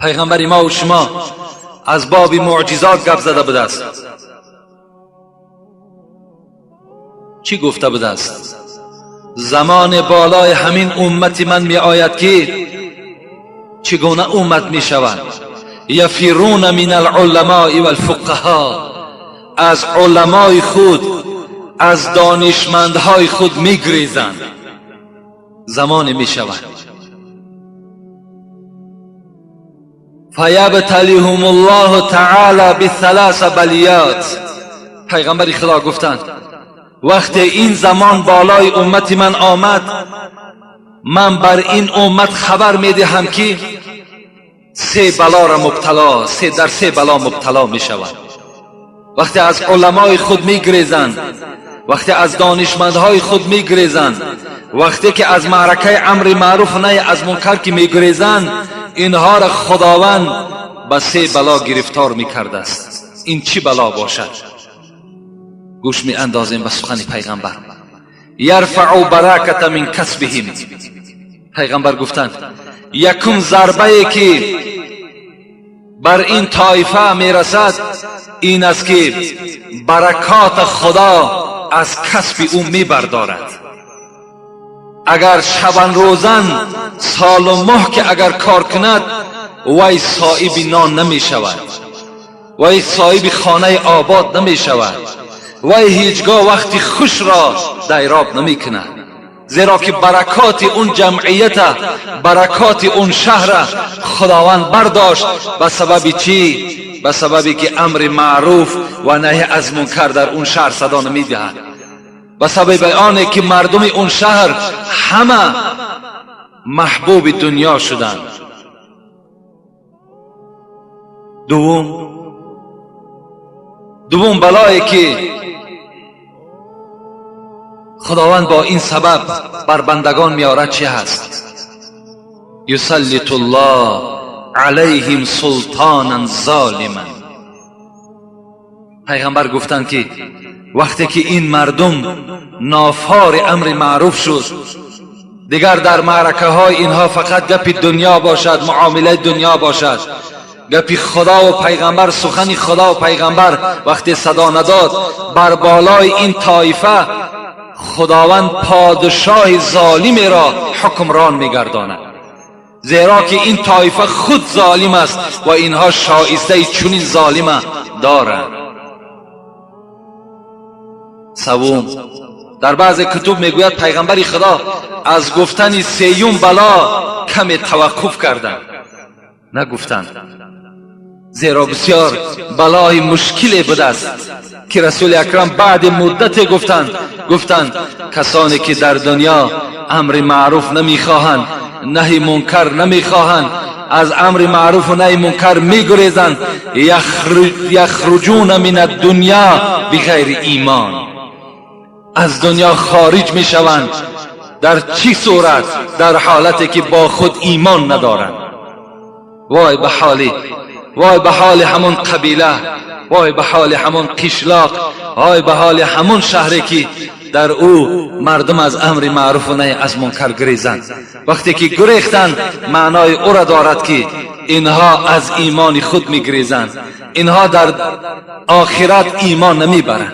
پیغمبر ما و شما از باب معجزات گپ زده بوده است. چی گفته بوده است؟ زمان بالای همین امت من می آید که چگونه امت می شوند؟ یفرون من العلماء والفقهاء، از علمای خود، از دانشمندهای خود می گریزند. زمان می شود. فیبتلیهم الله تعالی بثلاث بلیات. پیغمبر خدا گفتند وقتی این زمان بالای امت من آمد، من بر این امت خبر می دهم که سه بلا را مبتلا، در سه بلا مبتلا می شود. وقتی از علمای خود می گریزند، وقتی از دانشمندهای خود می گریزند، وقتی که از معرکه امر معروف نهی از منکر که می گریزند، اینها را خداوند به سه بلا گرفتار می کرده است. این چی بلا باشد؟ گوش می اندازیم به سخن پیغمبر. یرفع برکت من کسبهم. پیغمبر گفتند یکم ضربه که بر این طایفه می رسد این است که برکات خدا از کسب او می بردارد. اگر شبان روزن سال و ماه که اگر کار کند، وی صاحب نان نمی شود، وی صاحب خانه آباد نمی شود، وی هیچگاه وقتی خوش را دیراب نمی کند. زیرا که برکات اون جمعیت، برکات اون شهر خداوند برداشت. به سبب چی؟ به سببی که امر معروف و نهی از منکر در اون شهر صدا نمی دهد. به سبب آنه که مردم اون شهر همه محبوب دنیا شدند. دوم بلایی که خداوند با این سبب بر بندگان میارد چی هست؟ یسلط الله علیهم سلطانا ظالما. پیغمبر گفتند که وقتی که این مردم نافار امر معروف شد، دیگر در معرکه های اینها فقط گپ دنیا باشد، معامله دنیا باشد، گپی خدا و پیغمبر، سخن خدا و پیغمبر وقتی صدا نداد، بر بالای این طایفه خداوند پادشاه ظالمی را حکمران میگرداند. زیرا که این طایفه خود ظالم است و اینها شایسته چنین ظالم دارند. سوم، در بعض کتب میگوید پیغمبر خدا از گفتن سیوم بلا کمی توقف کردند، نگفتند، زیرا بسیار بلای مشکلی بوده است که رسول اکرم بعد مدت گفتند کسانی که در دنیا امر معروف نمیخواهند، نهی منکر نمیخواهند، از امر معروف و نهی منکر میگریزند، یخرجون من الدنیا بغیر ایمان، از دنیا خارج میشوند. در چی صورت؟ در حالتی که با خود ایمان ندارند. وای به حالی، وای به حال همون قبیله، وای به حال همون قشلاق، وای به حال همون شهری که در او مردم از امر معروف و نهی از منکر گریزند. وقتی که گریختند معنای او را دارد که اینها از ایمان خود میگریزند، اینها در آخرت ایمان نمیبرند.